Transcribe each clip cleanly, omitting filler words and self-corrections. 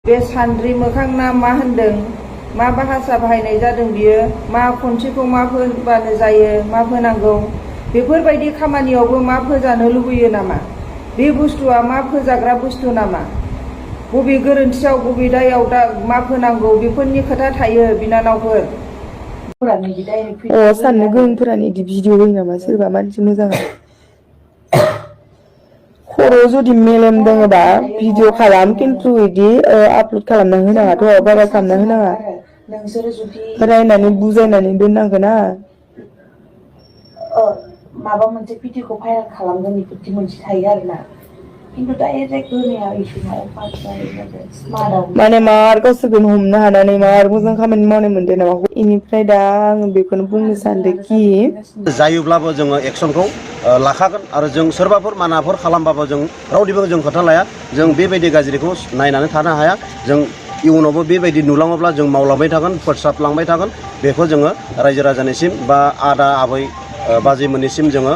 बे सान्द्रि मोखां ना मा होनदों, मा भाषा बाहायनाय जादों बियो, मा खनसेखौ मा फोबानो जायो, मा फोनांगौ, बेफोरबायदि खामानियावबो मा फोजानो लुबैयो नामा? बे बुस्थुआ मा फोजाग्रा बुस्थु नामा? बबे गोरोन्थियाव बबे दायाव दा मा फोनांगौ बेफोरनि खोथा थायो बिनानावफोर। साननो गोरोंफोरानो इदि भिडिअ होयो नामा सोरबा मानसि मोजां खर' जुदि मेलेम दङबा भिडिअ खालाम, खिन्थु इदि आपल'ड खालामना होनाङाथ', भाइरेल खालामना होनाङा। रायनानै बुजायनानै दोननांगोन ना। माबा मोनसे भिडिअखौ भाइरेल खालामगोन बेफोरदि मोनसे थायो आरोना, खिन्थु डाइरेक्ट होनाया इसोरनाव माने मार गावसोरखौनो हमनो हानानै मार मोजां खामानि मावनाय मोनदों नामा। इनिफ्राय दा आं बेखौनो बुंनो सानदोंखि जायोब्लाबो जोङो एक्सनखौ लाखागोन आरो जों सोरबाफोर मानाफोर खालामबाबो जों रावनिबो जों खोथा लाया। जों बेबायदि गाज्रिखौ नायनानै थानो हाया। जों इयुनावबो बेबायदि नुलाङोब्ला जों मावलांबाय थागोन, फोसाबलांबाय थागोन। बेखौ जोङो रायजो राजानिसिम बा आदा आबै बाजैमोननिसिम जोङो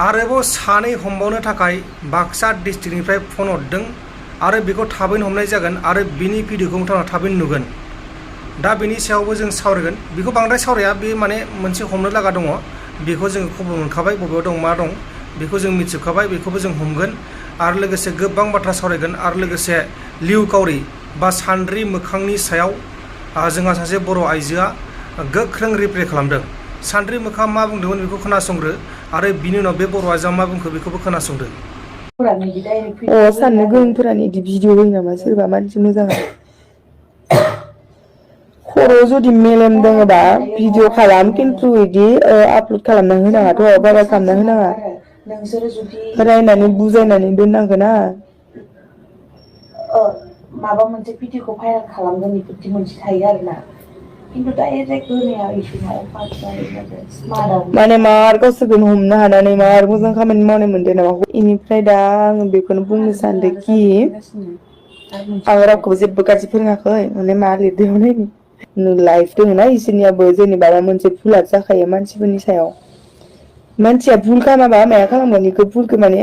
आरोबाव सानै हमबावनो थाखाय बाक्सा डिस्ट्रिक्टनिफ्राय फन हरदों आरो बेखौ थाबैनो हमनाय जागोन आरो बिनि भिडिअखौ नोंथाङा थाबैनो नुगोन। दा बेनि सायावबो जों सावरायगोन। बेखौ बांद्राय सावराया, बे माने मोनसे हमनो लागा दङ, बेखौ जोङो खबर मोनखाबाय, बबेयाव दं मा दं बेखौ जों मिथिजोबखाबाय, बेखौबो जों हमगोन आरो लोगोसे गोबां बाथ्रा सावरायगोन। आरो लोगोसे लिउ काउरि बा सान्द्रि मोखांनि सायाव जोंहा सासे बर' आइजोआ गोख्रों रिप्ले खालामदों। सान्द्रि मोखाङा मा बुंदोंमोन बेखौ खोनासंग्रो आरो बिनि उनाव बे बर' आइजोआ मा बुंखो बेखौबो खोनासंदो। साननो गोरोंफोरानो इदि भिडिअ होयो नामा सोरबा मानसि मोजां खर' जुदि मेलेम दङबा भिडिअ खालाम, खिन्थु इदि आपल'ड खालामना होनाङाथ', भाइरेल खालामना होनाङा। रायनानै बुजायनानै दोननांगोन ना। माबा मोनसे भिडिअखौ भाइरेल खालामगोन बेफोरदि मोनसे थायो आरोना, खिन्थु डाइरेक्ट होनाया इसोरनाव माने मार गावसोरखौनो हमनो हानानै मार मोजां खामानि मावनाय मोनदों नामा। इनिफ्राय दा आं बेखौनो बुंनो सानदोंखि आं रावखौबो जेबो गाज्रि फोरोङाखै, माने मा लिरदों लाइफ दङना इसोरनियाबो, जेनेबा माबा मोनसे भुला जाखायो मानसिफोरनि सायाव। मानसिया भुल खालामाबा माया खालामगोन बेखौ भुलखौ माने।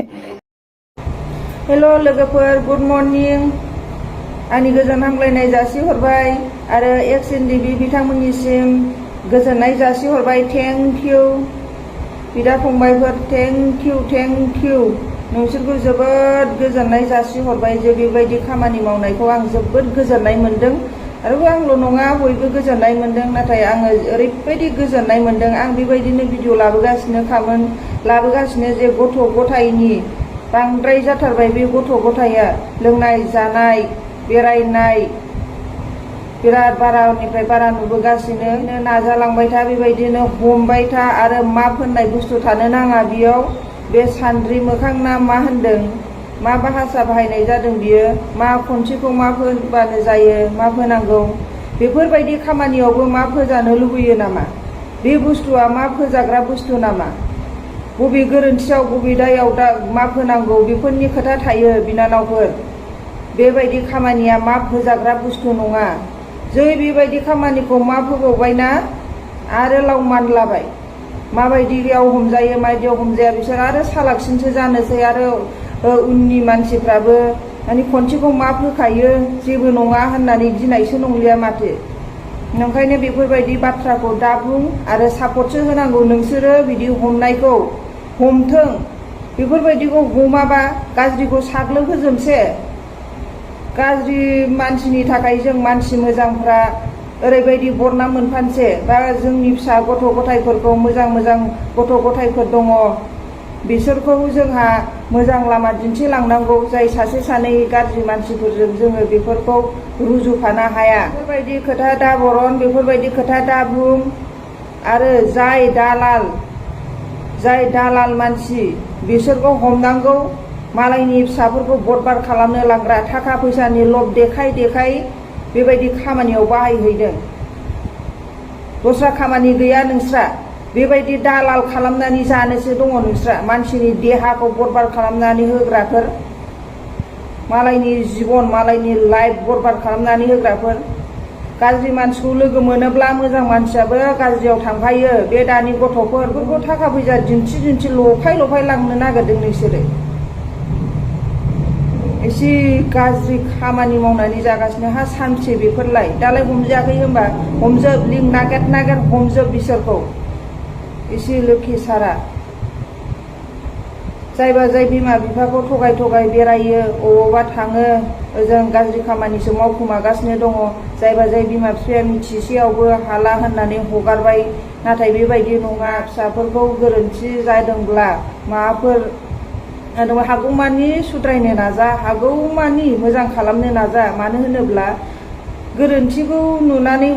हेल' लोगोफोर, गुड मर्निं। आंनि गोजोन हामलायनाय जासिहरबाय आरो एक्स एनडिबि बिथांमोननिसिम गोजोननाय जासिहरबाय। थेंक इउ बिदा फंबायफोर, थेंक इउ। नोंसोरखौ जोबोद गोजोननाय जासिहरबाय जे बेबायदि खामानि मावनायखौ आं जोबोद गोजोननाय मोनदों। आरो आंल' नङा, बयबो गोजोननाय मोनदों। नाथाय आङो ओरैबायदि गोजोननाय मोनदों, आं बेबायदिनो भिडिअ लाबोगासिनो जे गथ' गथायनि बांद्राय जाथारबाय। बे गथ' गथाया लोंनाय जानाय बेरायनाय बिराद बारानिफ्राय बारा नुबोगासिनो। नाजालांबाय था, बेबायदिनो हमबाय था आरो मा फोननाय बुस्थु थानो नाङा बेयाव। बे सान्द्रि मोखां ना मा होनदों, मा भाषा बाहायनाय जादों बियो, मा खनसेखौ मा फोबानो जायो, मा फोनांगौ, बेफोरबायदि खामानियावबो मा फोजानो लुबैयो नामा? बे बुस्थुआ मा फोजाग्रा बुस्थु नामा? बबे गोरोन्थियाव बबे दायाव दा मा फोनांगौ बेफोरनि खोथा थायो बिनानावफोर। बेबायदि खामानिया मा फोजाग्रा बुस्थु नङा। जै बेबायदि खामानिखौ मा फोबावबायना आरो लाव मानलाबाय। माबायदियाव हमजायो माबायदियाव हमजाया बिसोर आरो सालाकसिनसो जानोसै। आरो उननि मानसिफ्राबो माने खनसेखौ मा फोखायो जेबो नङा होननानै गिनायसो नंलिया माथो। ओंखायनो बेफोरबायदि बाथ्राखौ दा बुं आरो सापर्टसो होनांगौ। नोंसोरो बिदि हमनायखौ हमथों, बेफोरबायदिखौ हमाबा गाज्रिखौ साग्लोबहोजोबसै। गाज्रि मानसिनि थाखाय जों मानसि मोजांफ्रा ओरैबायदि बरनाम मोनफानोसै। बा जोंनि फिसा गथ' गथायफोरखौ मोजां गथ' गथायफोर दङ, बिसोरखौ जोंहा मोजां लामा दिन्थिलांनांगौ। जाय सासे सानै गाज्रि मानसिफोरजों जोङो बेफोरखौ रुजुफानो हाया। बेफोरबायदि खोथा दा बरन, बेफोरबायदि खोथा दा बुं। आरो जाय दालाल मानसि बिसोरखौ हमनांगौ। मालायनि फिसाफोरखौ बरबाद खालामनो लांग्रा, थाखा फैसानि लब देखाय बेबायदि खामानियाव बाहायहैदों। दस्रा खामानि गैया नोंस्रा, बेबायदि दालाल खालामनानै जानोसो दङ नोंस्रा। मानसिनि देहाखौ बरबाद खालामनानै होग्राफोर, मालायनि जिबन मालायनि लाइफ बरबाद खालामनानै होग्राफोर। गाज्रि मानसिखौ लोगो मोनोब्ला मोजां मानसियाबो गाज्रियाव थांफायो। बे दानि गथ'फोरखौ थाखा फैसा दिन्थि लफाय लांनो नागिरदों नोंसोरो। एसे गाज्रि खामानि मावनानै जागासिनो हा सानसे बेफोरलाय दालाय हमजायाखै होनबा हमजोब लिंक नागिर हमजोब बिसोरखौ एसे लोखि सारा जायबा जाय बिमा बिफाखौ थगाय बेरायो अबावबा थाङो ओजों गाज्रि खामानिसो मावखुमागासिनो दङ जायबा जाय बिमा बिफाया मिथिसेयावबो हाला होननानै हगारबाय नाथाय बेबायदि नङा फिसाफोरखौ गोरोन्थि जादोंब्ला माबाफोर हागौमानि सुद्रायनो नाजा हागौमानि मोजां खालामनो नाजा मानो होनोब्ला गोरोन्थिखौ नुनानै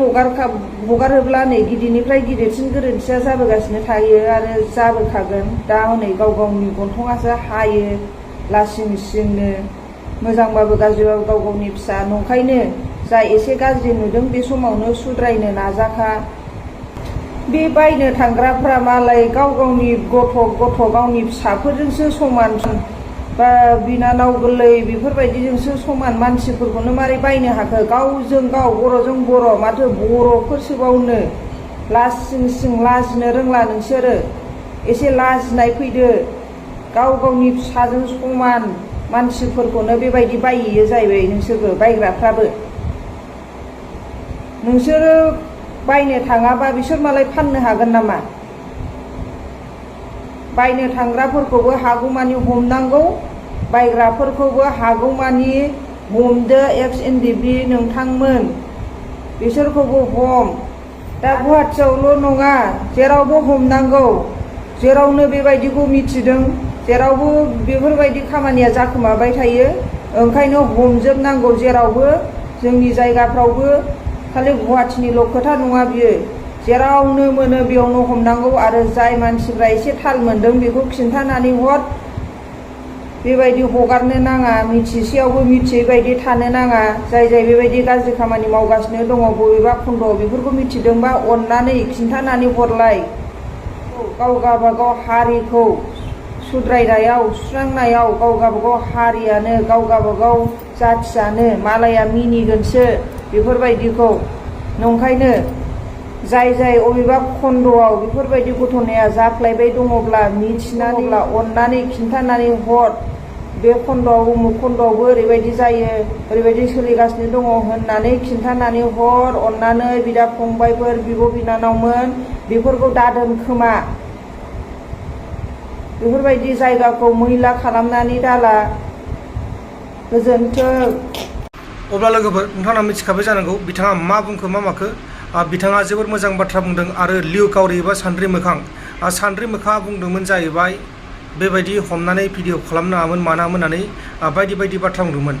हगारोब्ला नै गिदिरनिफ्राय गिदिरसिन गोरोन्थिया जाबोगासिनो थायो आरो जाबोखागोन दा हनै गाव गावनि गन्थङासो हायो लासिं सिंनो मोजांबाबो गाज्रिबाबो गाव गावनि फिसा नंखायनो जा एसे गाज्रि नुदों बे समावनो सुद्रायनो नाजाखा बे बायनो थांग्राफ्रा मालाय गाव गावनि गथ' गावनि फिसाफोरजोंसो समान बा बिनानाव गोरलै बेफोरबायदिजोंसो समान मानसिफोरखौनो मारै बायनो हाखो गावजों गाव बर'जों बर' माथो बर'फोरसोबावनो लासिं लाजिनो रोंला नोंसोरो एसे लाजिनाय फैदो गाव गावनि फिसाजों समान मानसिफोरखौनो बेबायदि बायहैयो जाहैबाय नोंसोरबो बायग्राफ्राबो नोंसोरो बायनो थाङाबा बिसोर मालाय फाननो हागोन नामा बायनो थांग्राफोरखौबो हागौमानि हमनांगौ बायग्राफोरखौबो हागौमानि हमदो XNDP नोंथांमोन बिसोरखौबो हम दा गुवाहाटियावल' नङा जेरावबो हमनांगौ जेरावनो बेबायदिखौ मिथिदों जेरावबो बेफोरबायदि खामानिया जाखोमाबाय थायो ओंखायनो हमजोबनांगौ जेरावबो जोंनि जायगाफ्रावबो खालि गुवाहाटिनिल' खोथा नङा बियो जेरावनो मोनो बेयावनो हमनांगौ आरो जाय मानसिफ्रा एसे थाल मोनदों बेखौ खिन्थानानै हर बेबायदि हगारनो नाङा मिथिसेयावबो मिथियै बायदि थानो नाङा जाय बेबायदि गाज्रि खामानि मावगासिनो दङ बबेबा खन्द'आव बेफोरखौ मिथिदोंबा अननानै खिन्थानानै हरलाय गाव गावबागाव हारिखौ सुद्रायनायाव सुस्रांनायाव गाव गावबागाव हारियानो गाव गावबागाव जाथियानो मालाया मिनिगोनसो बेफोरबायदिखौ नंखायनो जाय अबेबा खन्द'आव बेफोरबायदि घटनाया जाफ्लायबाय दङब्ला मिथिनानै अननानै खिन्थानानै हर बे खन्द'आव उमुक खन्द'आवबो ओरैबायदि जायो ओरैबायदि सोलिगासिनो दङ होननानै खिन्थानानै हर अननानै बिदा फंबायफोर बिब' बिनानावमोन बेफोरखौ दादोनखोमा बेफोरबायदि जायगाखौ मैला खालामनानै दाला गोजोन्थों अब्ला लोगोफोर नोंथाङा मिथिखाबाय जानांगौ बिथाङा मा बुंखो मा माखो बिथाङा जोबोर मोजां बाथ्रा बुंदों आरो लिउ काउरि एबा सान्द्रि मोखाङा बुंदोंमोन जाहैबाय बेबायदि हमनानै भिडिअ खालामनाङामोन मानामोन होननानै बायदि बाथ्रा बुंदोंमोन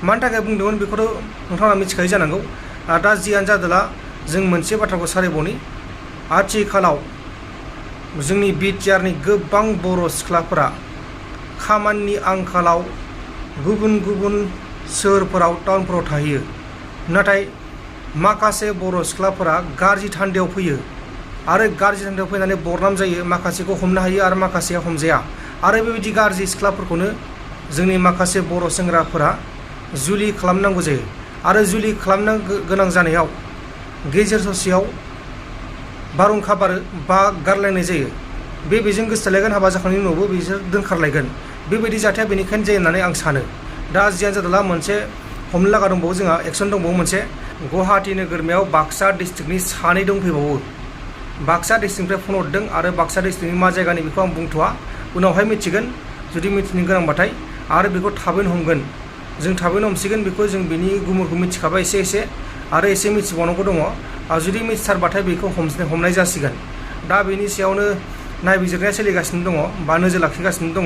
मानि थाखाय बुंदोंमोन बेखौथ' नोंथाङा मिथिखायो जानांगौ दा जियानो जादोला जों मोनसे बाथ्राखौ सावरायबावनि आथिखालाव जोंनि बिटिआरनि गोबां बर' सिख्लाफोरा खामानिनि आंखालाव गुबुन सोहोरफोराव टाउनफोराव थाहैयो नाथाय माखासे बर' सिख्लाफोरा गाज्रि थान्दायाव फैयो आरो गाज्रि थान्दायाव फैनानै बरनाम जायो माखासेखौ हमनो हायो आरो माखासेया हमजाया आरो बेबायदि गाज्रि सिख्लाफोरखौनो जोंनि माखासे बर' सेंग्राफोरा जुलि खालामनांगौ जायो आरो जुलि खालामनो गोनां जानायाव गेजेर ससेयाव बारहुंखा बारो बा गारलायनाय जायो बेजों गोसोथोलायगोन हाबा जाखांनायनि उनावबो बिसोर दोनखारलायगोन बेबायदि जाथाया बेनिखायनो जायो होननानै आं सानो दा जियानो जादोंला मोनसे हमनो लागा दंबावो जोंहा एक्सन दंबावो मोनसे गुवाहाटि नोगोरमायाव बाक्सा डिस्ट्रिक्टनि 2 दंफैबावो बाक्सा डिस्ट्रिक्टनिफ्राय फन हरदों आरो बाक्सा डिस्ट्रिक्टनि मा जायगानि बेखौ आं बुंथ'वा उनावहाय मिथिगोन जुदि मिथिनो गोनांबाथाय आरो बेखौ थाबैनो हमगोन जों थाबैनो हमसिगोन बेखौ जों बिनि गुमुरखौ मिथिखाबाय एसे आरो एसे मिथिबावनांगौ दङ जुदि मिथिथारबाथाय बेखौ हमनाय जासिगोन दा बेनि सायावनो नायबिजिरनाया सोलिगासिनो दङ बा नोजोर लाखिगासिनो दङ